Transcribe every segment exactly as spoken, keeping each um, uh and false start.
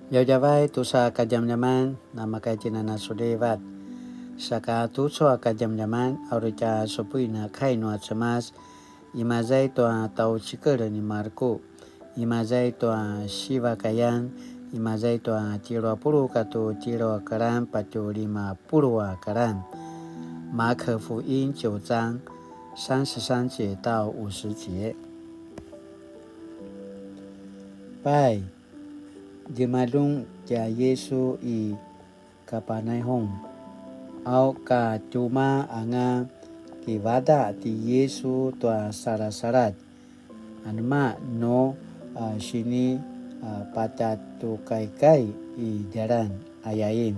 Djavadjavay tusa kadjamadjaman, namakaitinana sulivat. Saka tucu a kadjamadjaman, a uri tja supuin a kai nua Cemas, imaza i tua tjaucikel ni Marku, imaza i tua siva kayan, imaza i tua tjelu a puluq katua tjelu a karan patje lima puluq a karan. 馬可福音九章三十三節到五十節。Pai, djemaljun tjai Yisu i Kapernaum. Au ka tjumaq anga kivadaq ti Yisu tua salasaladj, anema nu, a, sini, a, patjatukaikay i djalan ayain?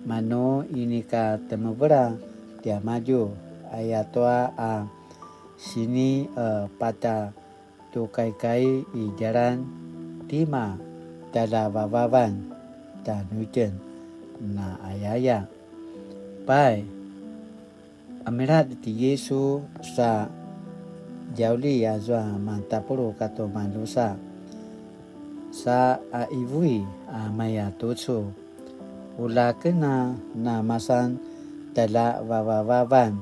Manu inika temevela tiamadju, ayatua a sini, a, patja tukaikay i djalan, tima tjaljavavavan tjanuitjen? Na ayaya. Pai, qemiladj ti Yisu sa djauli azua mantapuluq katua mandrusa, sa a ivui a maya tucu. Ula ken a na masan tjaljavavavan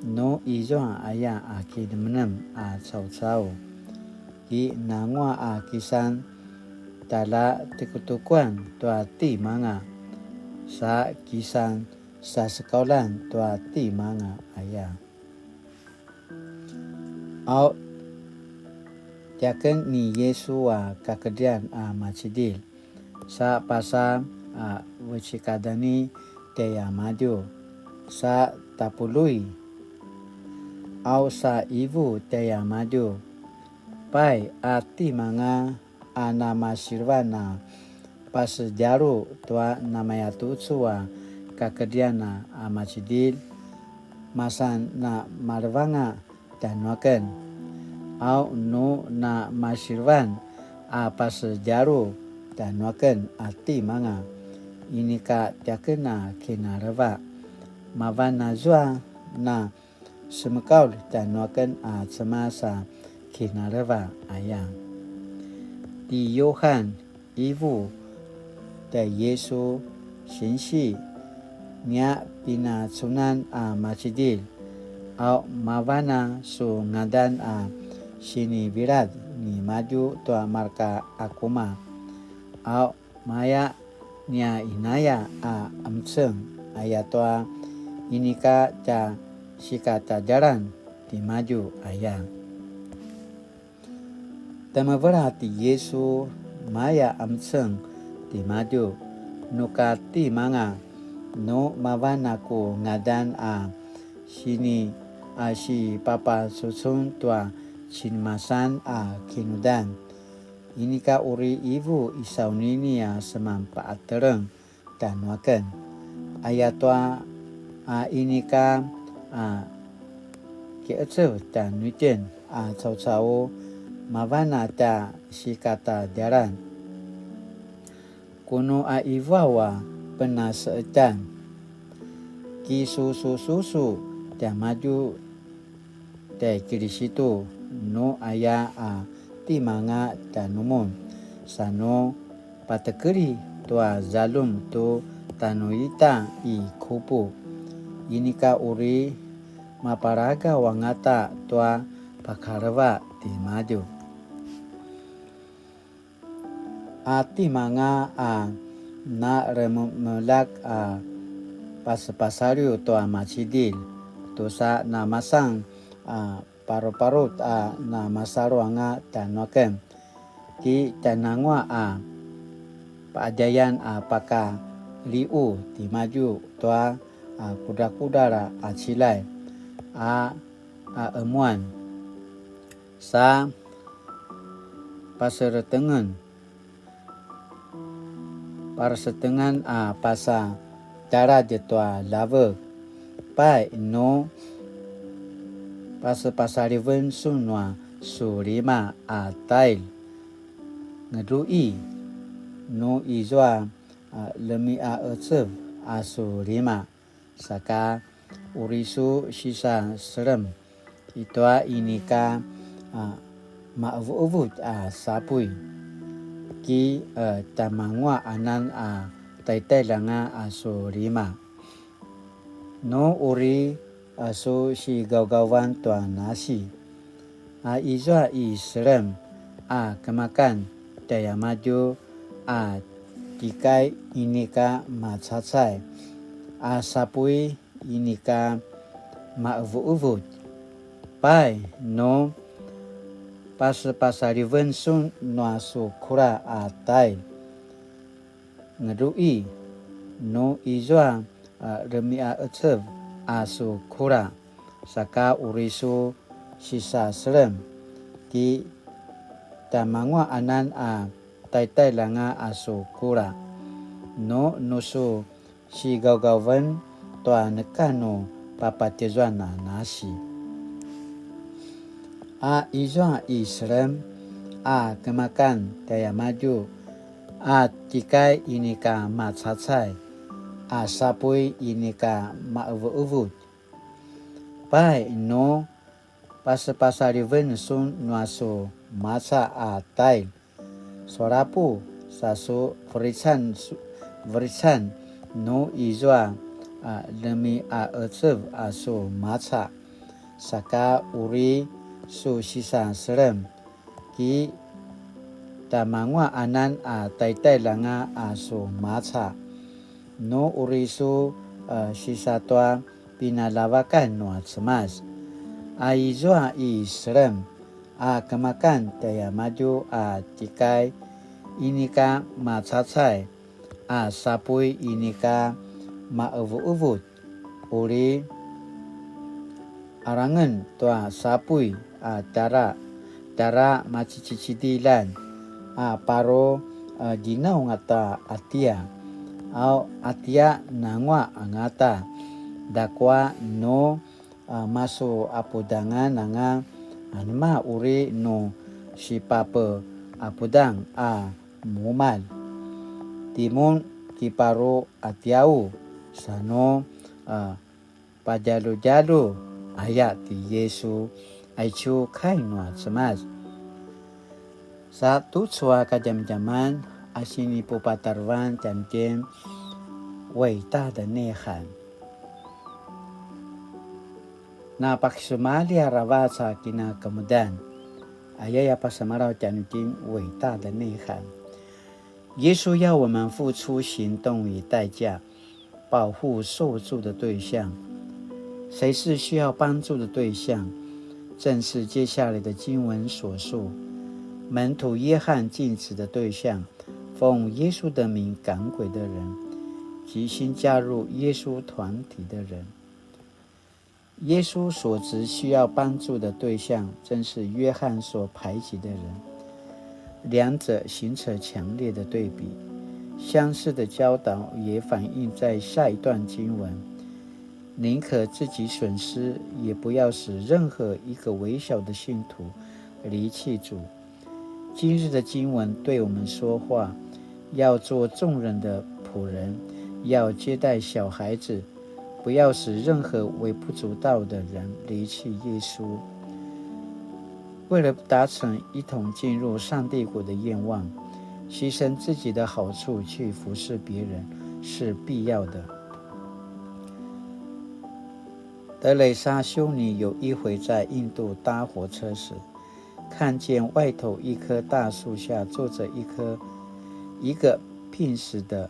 nu izua aya a kinemenem a caucau, ki nanguaq a kisan tjaljatukutukuan tua timanga, sa kisan sasekauljan tua timanga aya. Au, tiaken ni Yisu a kakedrian a macidilj, sa pasa a vecekadan i tjaiamadju, sa tapului. Au sa ivu tjaiamadju, pai, a timanga a namasilvan a pasedjalu tua namayatucu a kakedrian a macidilj, masan na malevanga tjanuaken. Au nu namasilvan a pasedjalu tjanuaken a timanga, inika tiaken a kinaleva. Mavan azua na semekaulj tjanuaken a Cemas a kinaleva aya. Ti Yuhan ivu tjai Yisu, sinsi, nia pinacunan a macidilj, au mavan a su ngadan a sinivilad nimadju tua marka akuma, au maya nia inaya a emceng, ayatua inika tja sikatadjalan timadju aya. Temevela ti Yisu, maya emceng timadju, nu ka timanga, nu mavan a ku ngadan a sini a sipapacucun tua cinemasan a kinudan, inika uri ivu i saunini a seman paqateleng tjanuaken. Ayatua a inika a kiqecev tjanuitjen a caucau, mavan a tja sikatadjalan. Kunu a ivaw a penaseqetjan, kisusususu tiamadju tjai Kilisitu, nu aya a timanga tjanumun, sa nu patekelj tua zaljum tu tjanuita i kupu, inika uri mapalagaw angata tua pakaleva timadju. A timanga a narememelak a pasepasaliw tua macidilj, tusa namasan a paruparut a namasalu anga tjanuaken, ki tjananguaq a paqadjayan a pakaliqu timadju tua a kudrakudral a cilay a, a emuan, sa paseretengen, paresetengan a pasa tjaladj tua ljavek. Pai, nu pasepasaliven sun nua su lima a tail, ngedruqi, nu izua a lemiqaqecev a su lima, saka uri su sisaselem i tua inika a maqevuqevut a sapuy. ki, e, tjamanguaq anan a taitalj anga a su lima. Nu uri, a, su sigawgawan tua nasi, a izua i selem a kemakan tjaiamadju a tikai inika macacay, a sapui inika ma'evu'evut. Pai, nu pasepasaliven sun nua su kula a tail, ngelu'i, nu izua, a, lemi'a'ecev a su kula, saka uri su sisaselem, ki tjamanguaq anan a taitalj anga a su kula, nu, nu su sigawgawen tua neka nu papatjezuan a nasi. A izua i selem a kemakan tjaiamadju a tikai inika macacay, a sapui inika ma'evu'evut. Pai, nu pasepasaliven sun nua su maca a tail, sualapu sa su verican su-, verican, nu izua, a, lemi'a'ecev a su maca, saka uri su sisaselem, ki tjamanguaq anan a taitalj anga a su maca, nu uri su, a, sisatua pinaljavakan nua Cemas. A izua i selem a kemakan tjaiamadju a tikai inika macacay, a sapui inika ma'evu'evut, uri alangen tua sapui a tjara, tjara macicicidilan, a paru, a, dinaung ata atia, au atia nanguaq angata, ljakua nu, a, masu apudangan anga, anema uri nu sipapeapudang a mumalj? Timun kiparu atiau, sa nu, a, padjaludjalu aya ti Yisu, aicu kai nua Cemas. Sa tucu a kadjamadjaman a sinipupatarevan tjanuitjen, 偉大的內涵. Na pakisumalji aravac a kinakemudan, ayaya pasemalaw tjanuitjen 偉大的內涵. 耶稣要我们付出行动与代价，保护受助的对象。谁是需要帮助的对象？正是接下来的经文所述，门徒约翰禁止的对象，奉耶稣的名赶鬼的人，及新加入耶稣团体的人。 耶稣所指需要帮助的对象，正是约翰所排挤的人，两者形成强烈的对比。相似的教导也反映在下一段经文：“宁可自己损失，也不要使任何一个微小的信徒离弃主。” 今日的经文对我们说话，要做众人的仆人，要接待小孩子，不要使任何微不足道的人离弃耶稣。为了达成一同进入上帝国的愿望，牺牲自己的好处去服侍别人是必要的。德蕾莎修女有一回在印度搭火车时， 看见外头一棵大树下坐着一棵，一个病死的、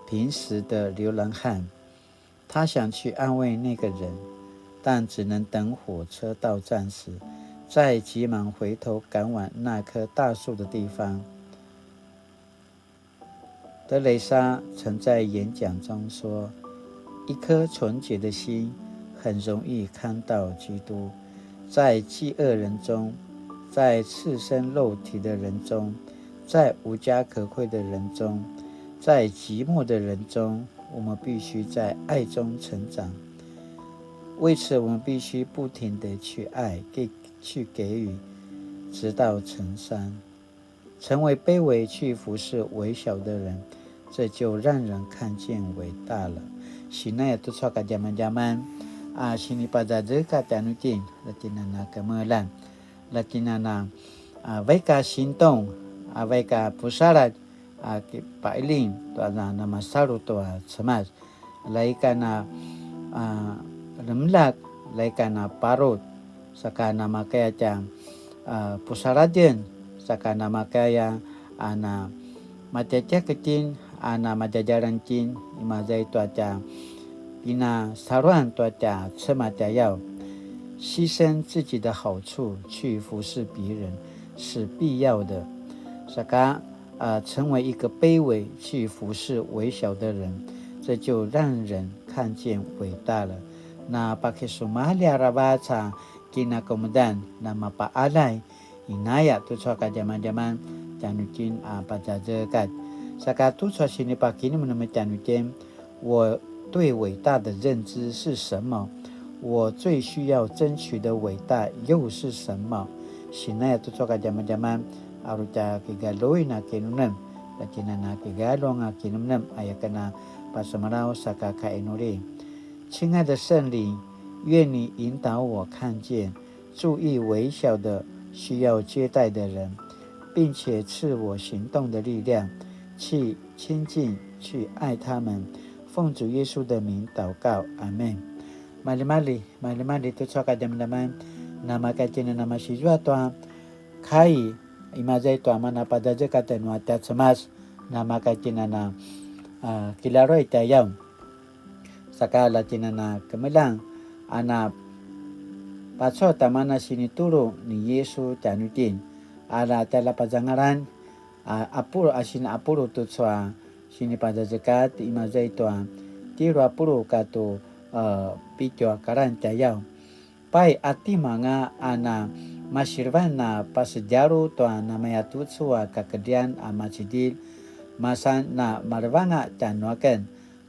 濒死的流浪汉。他想去安慰那个人，但只能等火车到站时，再急忙回头赶往那棵大树的地方。 德蕾莎曾在演讲中说，一颗纯洁的心很容易看到基督，在饥饿人中，在赤身露体的人中，在无家可归的人中，在寂寞的人中，我们必须在爱中成长。为此，我们必须不停地去爱，给，去给予，直到成伤。 成为卑微去服侍微小的人，这就让人看见伟大了。Sinaya tucu a kadjamadjaman, a, sinipazazekatj tjanuitjen, latinana kemeljang, latinana, a, vaik a sintong, a vaik a pusaladj a kipailing tua na namasalu tua Cemas. Laikan a, a, remlak, laikan a parut, saka namakaya tja, a, pusaladjen, saka namakaya a na matjatjaketjin, a na madjadjalan tjin, imaza i tua tja pinasaluan tua tja Cemas tjayaw. 牺牲自己的好处去服侍别人是必要的。Saka 呃，成为一个卑微去服侍微小的人，这就让人看见伟大了。Na pakisumalji aravac a kinakemudan, na mapaalay, inaya tucu a kadjamadjaman tjanuitjen a pazazekatj. Saka tucu a sinipakinemenem tjanuitjen, 我对伟大的认知是什么？我最需要争取的伟大又是什么？Sinaya tucu a kadjamadjaman, a uri tja kigaluin a kinemenem, la tjinana kigaluin a kinemenem, aya ken a pasemalaw saka kainuli. 亲爱的圣灵，愿你引导我看见 注意微小的需要接待的人，并且赐我行动的力量，去亲近，去爱他们。奉主耶稣的名祷告，阿门。Malimali, malimali tucu a kadjamadjaman, namakatjina namasizua tua kai, imaza i tua mana pazazekatj nua tja Cemas, namakatjina na, a, kilaruay tjayaw. Saka la tjinana kemeljang, a na pacua ta mana sinitulu ni Yisu tjanuitjen, a la tjaljapazangalan, a, apulu, a sina apulu tucu a sinipazazekatj imaza i tua tjelu a pulu katu, a, pitju a kalan tjayaw. Pai, a timanga a na masilevan a pasedjalu tua namaya tucu a kakedrian a macidilj, masan na malevanga tjanuaken.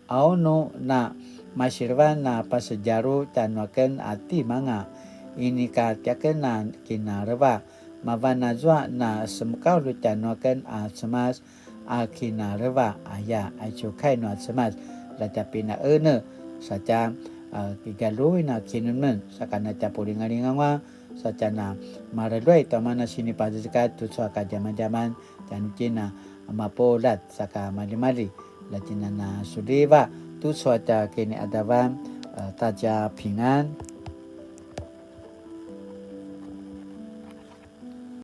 Aunu na masilevan a pasedjalu tjanuaken a timanga, inika tiaken a kinaleva, mavan azua na semekaulj tjanuaken a Cemas a kinaleva, aya, aicu kai nua Cemas, la tja pinaene, sa tja, a, kigaluin a kinemenem, saka na tja pulingalingaw, sa tja na maleluay tua mana sinipazazekatj tucu a kadjamadjaman, tjanuitjen a mapuljat, saka malimali, la tjinana suliva, tucu a tja kiniadavan, a, ta tja pingan.